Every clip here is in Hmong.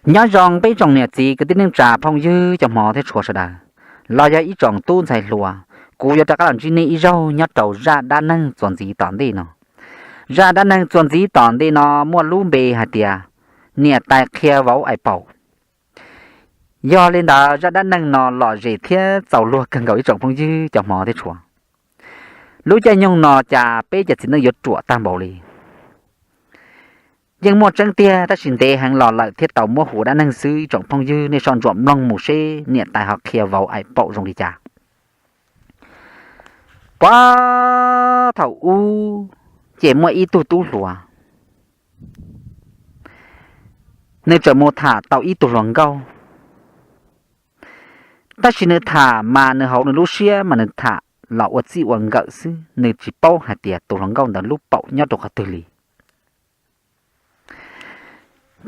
Nyob zoo peb tsoom niam txiv kwv tij neej tsa phooj ywg cov hmov thiab tshua sawv daws, los yog ib tsoom tub ntxhais hluas, kuv yuav rov qab los ntsib nej ib zaug nyob rau zaj dab neeg txuas ntxiv tom ntej no. Zaj dab neeg txuas ntxiv tom ntej no muaj lub npe hais tias niam tais qhia vauv aim paum. Yog li ntawd zaj dab neeg no lom zem thiab txaus luag kawg nkaus ib tsoom phooj ywg cov hmov thiab tshua. Lub caij nyoog no cas peb cov txiv neej yuav ruam tag npaum li. Yeej muaj tseeb tiag tab sis ntev heev los lawm thiaj tau muab hu ua dab neeg xwb ib tsoom phooj ywg, nej soj ntsuam mloog mus seb niam tais ho qhia vauv aim paum zoo li cas. Puag thaum ub ces muaj ib tug tub hluas, nws txawm mus tham tau ib tug hluas nkauj. Tab sis nws tham mas nws hauv nws lub siab mas nws tham los ua txij ua nkawm xwb, nws tsis paub hais tias tus hluas nkauj ntawd lub paum nyob rau qhov twg li.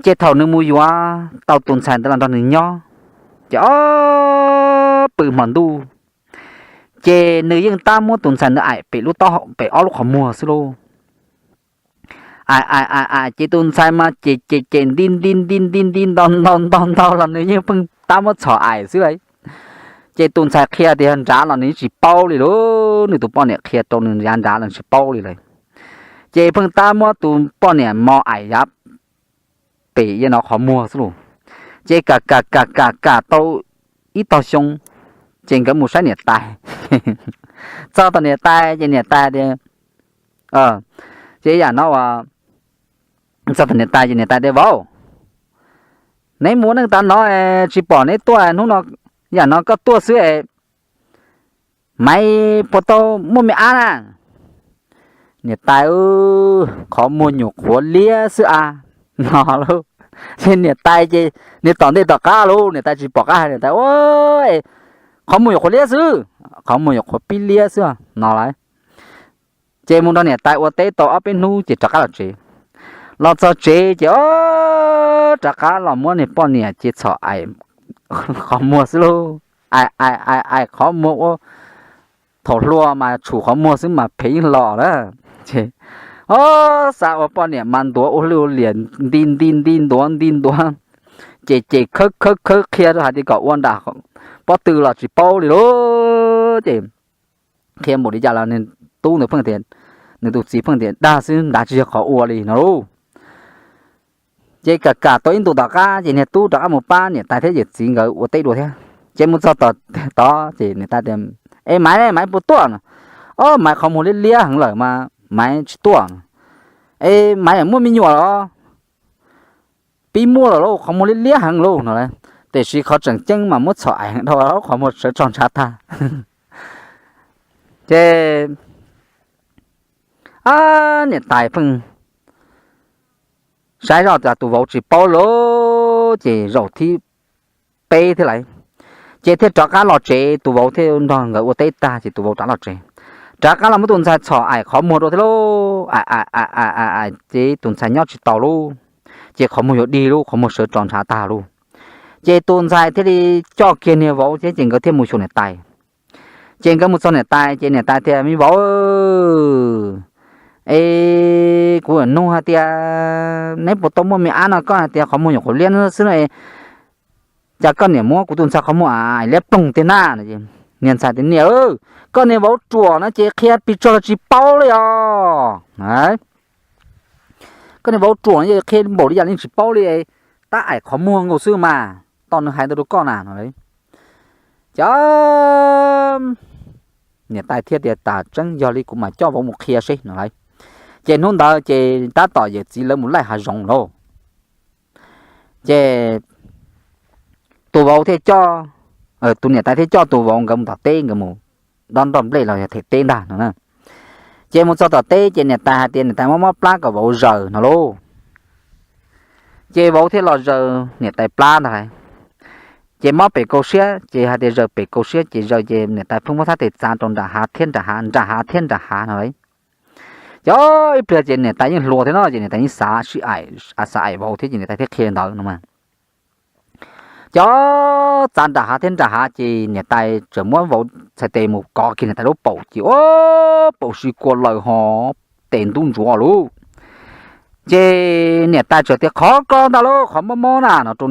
Ces thaum nws mus yuav tau tus ntxhais ntawd los nrog nws nyob, ces ob pw hmo ntuj, ces nws yeej tab muab tus ntxhais ntawd aim pem lub taub hau, pem ob lub qhov muag xwb lauj. Aim aim aim aim ces tus ntxhais mas ces ces ces nti nti nti nti nti ntau ntau ntau ntau los nws yeej pheej tab muab txhom aim xwb lauj. Ces tus ntxhais qhia tias yog nrad los nws yeej tsis paub li lauj, nws tus poj niam qhia rau nws yav nrad los nws tsis paub li lawm. Ces pheej tab muab tus poj niam mos aim yav pem no qhov muag xwb lauj. Ces kam kam kam kam kam tau ib tog xyoo, ces nkawd mus saib niam tais. Txog tom niam tais ces niam tais tias, ces yam no, txog tom niam tais ces niam tais tias, vauv, neb mus ua neej tas no es tsis pom neb tuaj, hnub no, yam no koj tuaj xwb es Maiv puas tau muaj me ab na? Niam tais, qhov muag nyuam qhuav liab xwb a, no lauj. Ces niam tais ces, niag tom ntej tom qab lauj, niam tais tsis pom qab hais, niam tais, ua, qhov muag nyuam qhuav liab xwb, qhov muag nyuam qhuav pib liab xwb no lauj. Ces mus nrog niam tais ua teb tau ob peb hnub ces rov qab los tsev. Los txog tsev ces, o, rov qab los muab niag poj niam ces txhom aim qhov muag xwb lauj. Aim aim aim aim qhov muag ua, thaum hluas mas tshum qhov muag xwb mas phem yeej los lawm. Ces, o, xav ua poj niam mas ntuav ua hwj ua liam, nti nti nti ntuav nti ntuav, ces ces khawb khawb khawb qhia rau hais tias kom ua nram pob tw los tsis paub li lauj. Ces qhia npaum li cas los nws tub ntawd pheej tias, nws tus txiv pheej tias dag xwb, nrad tsis yog qhov ua li no lauj. Ces kam kam tau ib ntus tom qab ces niag tub rov qab mus pab niam tais thiab yawm txiv nkawd ua teb dua thiab. Ces mus txog tod ces niam tais tias, es Maiv, Maiv puas tuaj no? O, Maiv qhov muag liab liab heev lawm mas Maiv tsis tuaj no. Es Maiv muaj me nyuam los? Pib muaj lawm lauj, qhov muag liab liab heev lauj no lauj. Tiam sis qhov tseem ceeb mas muab txhom aim dhau qhov muag sawv tso ntshav tag. Ces niam tais pheej saib zoj tas tus vauv tsis paub lauj, ces zaum thib peb thiab lauj. Ces thiaj rov qab los tsev, tus vauv thiaj nrog nkawd ua teb tag ces tus vauv rov los tsev. Rov qab los muab tus ntxhais txhom aim qhov muag dua thiab lauj, aim aim aim aim aim ces tus ntxhais nyob tsis tau lauj. Ces qhov muag yuav dig lauj, qhov muag sawv tso ntshav tag lauj. Ces tus ntxhais thiaj li coj kiag niag vauv thiab ces nkawd thiaj mus xyuas niam tais. Ces nkawd mus txog niam tais ces niam tais tias, me vauv, es kuv nug hais tias neb puas tau muaj me ab no, koj hais tias qhov muag nyuam qhuav liab xwb no, cas koj niam muab kuv tus ntxhais qhov muag aim liab ploog tiag na? Niag ntxhais tias, niam, koj niag vauv ruam no ces qhia pes tsawg los tsis paub li os. Koj niag vauv ruam no qhia npaum li yam li tsis paub li, tab aim qhov muag nkaus xwb mas, tos nws hais ntawd rau koj na no. Ces niam tais thiaj tias, tas tseeb yog li kuv mam coj vauv mus qhia seb no lauj. Ces hnub ntawd ces tab tom yawm txiv lawv mus laij hav zoov lauj. Ces tus vauv thiaj coj, tus niam tais thiaj coj tus vauv nkawd mus tom teb, nkawd mus dob nroj nplej los yog them teb ntag no na. Ces mus txog tom teb ces niam tais hais tias niam tais mob mob plab kom vauv zaws no lauj. Ces vauv thiaj los zaws niam tais plab ntag lauj. Ces mob pem kaum siab ces hais tias zaws pem kaum siab ces zaws ces niam tais pheej muab thab tes txav rau nram hav thiab nram hav, nram hav thiab nram hav no lauj. Ces ib pliag ces niam tais yeej hluas thiab no ces niam tais yeej xav sib aim, xav aim vauv thiab ces niam tais thiaj qhia li ntawd no mas. Ces txav nram hav thiab nram hav ces niam tais txawm muab vauv txhais tes mus kov kiag niam tais lub paum ces ua paum si kua laws ho tes ntub ntsuav lauj. Ces niam tais txawm tias, Qhov ko ntag lauj, qhov mob mob na, no rau,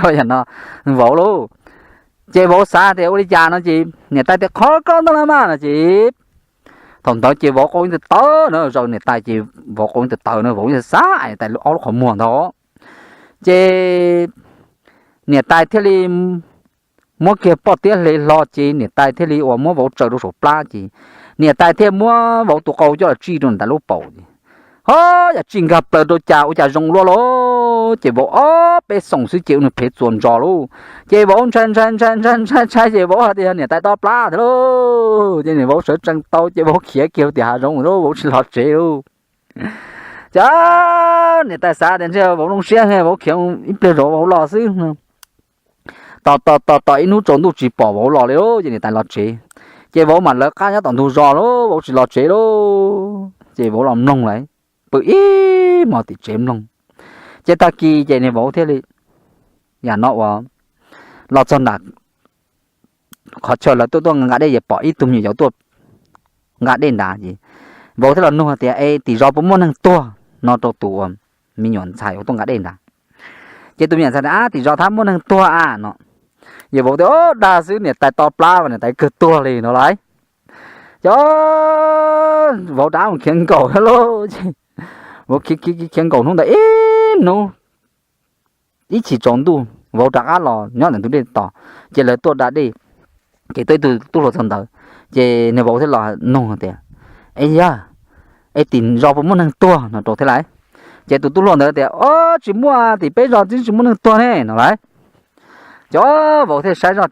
rau yam no vauv lauj. Ces vauv xav tias ua li cas no ces niam tais tias, Qhov ko ntag lauj mas, no ces thaum ntawd ces vauv qau yeej tawv tawv na, zaum niam tais ces vauv qau yeej tawv tawv na, vauv yeej xav niam tais ob lub qhov muag ntag. Ces niam tais thiaj li muab kiag poj tiab hle hlo ces niam tais thiaj li uas muab vauv tsaws rau saum plab ces niam tais thiaj muab vauv tus qau coj los tsij rau niam tais lub paum ces, ho, yam tsij nkag plaws rau cas ua cas zoo luaj lauj. Ces vauv ob peb xoom xwb ces ua nws phev txuas ntsos lauj. Ces vauv ntshai ntshai ntshai ntshai ntshai ntshai ces vauv hais tias yog niam tais to plab thiab lauj. Ces niam vauv sawv tsees tau ces vauv khiav kiag tias hav zoov lauj, vauv tsis los tsev lauj. Ces niam tais xav tias ntshe vauv zoo siab, vauv khiav ib pliag zov vauv los xwb. Tos tos tos tos ib hnub tsaus ntuj tsis pom vauv los li lauj, ces niam tais los tsev. Ces vauv mam lawv qab nyob tom ntug zos lauj, vauv tsis los tsev lauj. Ces vauv los mloog lawm, pw ib hmos tim tsev mloog. Ces tag kis ces niag vauv thiaj li, yam no uas los txog nram qhov chaw lawv tuaj tuaj nqa dej ces pom ib tug me nyuam yaus tuaj nqa dej nrad ces vauv thiaj los nug tias, Es tim zos puas muaj neeg tuag? No rau tus uas me nyuam ntxhais uas tuaj nqa dej nrad. Ces tus me nyuam ntxhais tias, Ab, tim zos thab muaj neeg tuag a, no. Ces vauv tias, Ub, dag xwb, niam tais to plab, niam tais kawg tuag li, no lauj. Ces vauv rov mus khiav nkaum thiab lauj. Ces vauv khiav khiav khiav nkaum hnub ntawd ib hnub, ib chim tsaus ntuj vauv rov qab los nyob ntawm ntug dej tos, ces lawv tuaj da dej, ces tuaj ib tug tub hluas txog ntawd. Ces niag vauv thiaj los nug tias, Es yog, es tim zos puas muaj neeg tuag? No rau thiab lauj. Ces tus tub hluas ntawd tias, Ob, tsis muaj, tim peb zos twb tsis muaj neeg tuag ne, no lauj. Ces vauv thiaj saib zoj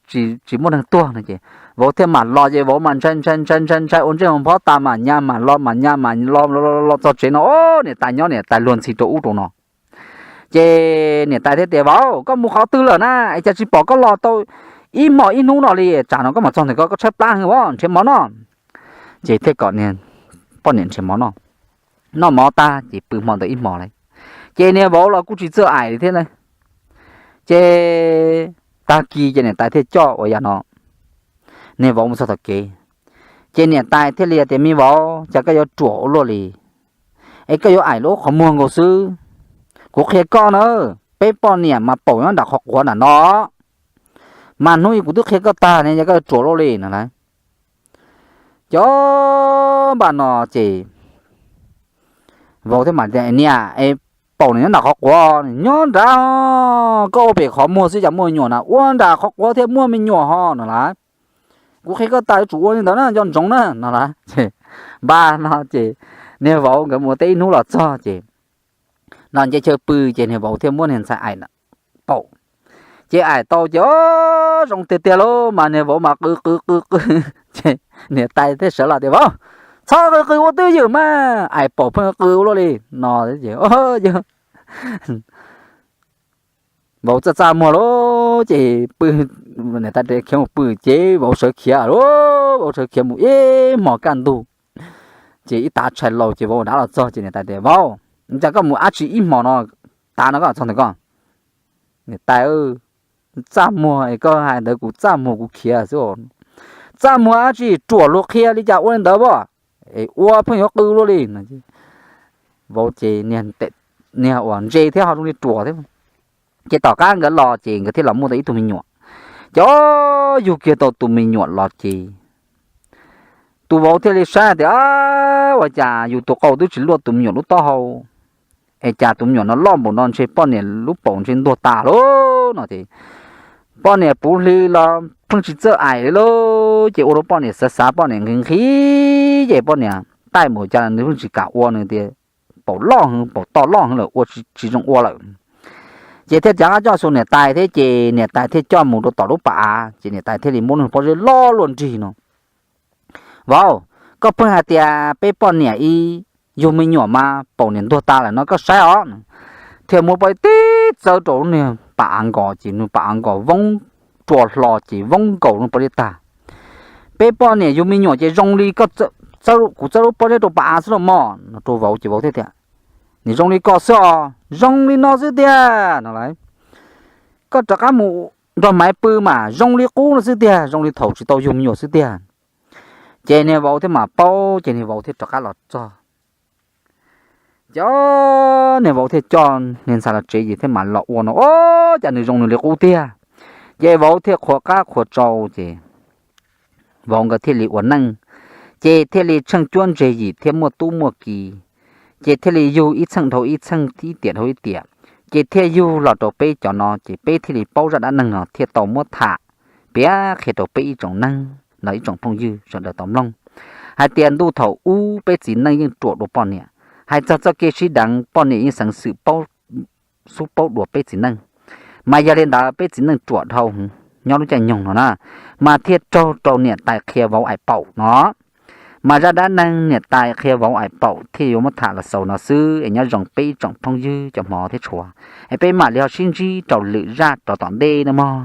tsis muaj neeg tuag no ces vauv thiaj mam los ces vauv mas ntshai ntshai ntshai ntshai ntshai ua ntsej ua phob tas mam nyas mam los mam nyas mam los los txog tsev no, niam tais nyob, niam tais luag ntxhi rau ub rau no. Ces niam tais thiaj tias, Vauv, koj mus qhov twg lawm na es cas tsis pom koj los tau ib hmos ib hnub no li? Tsam no koj mam txog ntawm ko koj tshaib plab heev os, nrhiav mov noj. Ces thiaj kom poj niam nrhiav mov noj. Noj mov tag ces pw hmo ntawd ib hmos li. Ces niag vauv los kuj tsis txawj aim li thiab na. Ces tag kis ces niam tais thiaj coj ua yam no, niag vauv mus txog tom kev, ces niam tais thiaj li tias, Me vauv, cas koj yuav ruam ua luaj li, es koj yuav aim lub qhov muag nkaus xwb. Kuv qhia koj na, peb poj niam mas paum nyob nram qhov quav nram no, mas hnub ib kuv twb qhia koj tag ne, yog koj yuav ruam luaj li, no lauj. Ces npaj no ces vauv thiaj mam tias, Niam, es paum nws nyob nram qhov quav, nyob nrad, koj ua pem qhov muag xwb cas muaj me nyuam na, ua nram qhov quav thiaj muaj me nyuam ho, no lauj. Kuv qhia koj tas yuav tsum ua li ntawd na, nco ntsoov na, no lauj. Ces npaj no ces niag vauv nkawd mus ua teb ib hnub los txog ces no nce chaw pw ces niag vauv thiaj muab niag ntxhais aim paum. Ces aim tau ces o, zoo tiag tiag lauj, mas niag vauv mas qw qw qw qw. Ces niam tais thiaj sawv los tias, Vauv, txhob qw qw ua twj ywm mas, aim paum pheej qw ua luaj li, no. Ces vauv txaj txaj muag lauj, ces pw, niam tais khiav mus pw ces vauv sawv khiav lauj, vauv sawv khiav mus ib hmos kaj ntug. Ces ib tav tshais laus ces vauv ua dab los txog ces niam tais tias, Vauv, cas koj mus dab tsi ib hmos no, tav no koj txog ntawm ko? Niam tais, txaj muag es koj hais ntawd kuv txaj muag kuv khiav xwb. Txaj muag dab tsi, ruam luag qhia li cas ua li ntawd as, es ua pheej yuav qw luaj li. Vauv ces niag uas ntse thiab ho zoo li ruam thiab. Ces tom qab nkawd los ces nkawd thiaj los muaj tau ib tug me nyuam. Ces o, yug kiag tau tus me nyuam los ces tus vauv thiaj li saib tias, Ua cas yus tus qau twb tsis luaj tus me nyuam lub taub hau, es cas tus me nyuam no loj npaum no ntshe poj niam lub paum ntshe ntuag tas lauj, no ces poj niam puv hli los pheej tsis txawj aim li lauj. Ces ua rau poj niam xav xav, poj niam nqhis nqhis ces poj niam taij npaum cas nws pheej tsis kam ua, nws tias paum loj heev, paum toj loj heev lawm ua tsis zoo ua lawm. Ces thiaj cav qab coj xu niam tais thiab ces niam tais thiaj coj mus rau tom lub pas av ces niam tais thiaj li muab lub pob zeb loj luaj nrig no, Vauv, koj pheej hais tias peb poj niam ib yug me nyuam mas paum niam ntuag tas lawm no koj saib os. Thiaj muab pob zeb tib txawb rau niag pas av nkos ces nws pas av nkos voob rua hlo ces voob nkaus lub pob zeb tag. Peb poj niam yug me nyuam ces zoo li kuv txawb lub pob zeb rau pas av xwb los mog, no rau vauv ces vauv thiaj tias, Nim zoo li ko xwb os, zoo li no xwb tiag, no lauj. Koj rov qab mus nrog maiv pw mas zoo li qub no xwb tiag, zoo li thaum tsis tau yug me nyuam xwb tiag. Ces niag vauv thiaj mam paub ces niag vauv thiaj rov qab los txog. Ces niag vauv thiaj coj niag ntxhais los tsev yim thiab mam los ua no, o, cas nws zoo nws li qub tiag. Ces vauv thiaj qhuas qab qhuas tsau ces vauv nkawd thiaj li ua neej, ces thiaj li tsheej cuab ntseg yim thiab muaj tub muaj ki, ces thiaj li yug ib txheej dhau ib txheej, ib tiam dhau ib tiam, ces thiaj yug los rau peb cov no ces peb thiaj li paub zaj dab neeg no thiaj tau muab tham piav qhia rau peb ib tsoom neeg los ib tsoom phooj ywg sawv daws tau mloog hais tias ntuj thaum ub peb txiv neej yeej ruam dua poj niam. Hais txog txoj kev sib deev poj niam yeej xeev xwm paub, xub paub dua peb txiv neej. Mas yog li ntawd peb txiv neej ruam dhau nyob lub caij nyoog no na, mas thiaj raug rau niam tais qhia vauv aim paum no. Mas zaj dab neeg niam tais qhia vauv aim paum thiaj yuav muab tham los xaus no xwb es nyob zoo peb ib tsoom phooj ywg cov hmov thiab tshua, es peb mam li ho sib ntsib rau lwm zaj rov tom ntej no mog.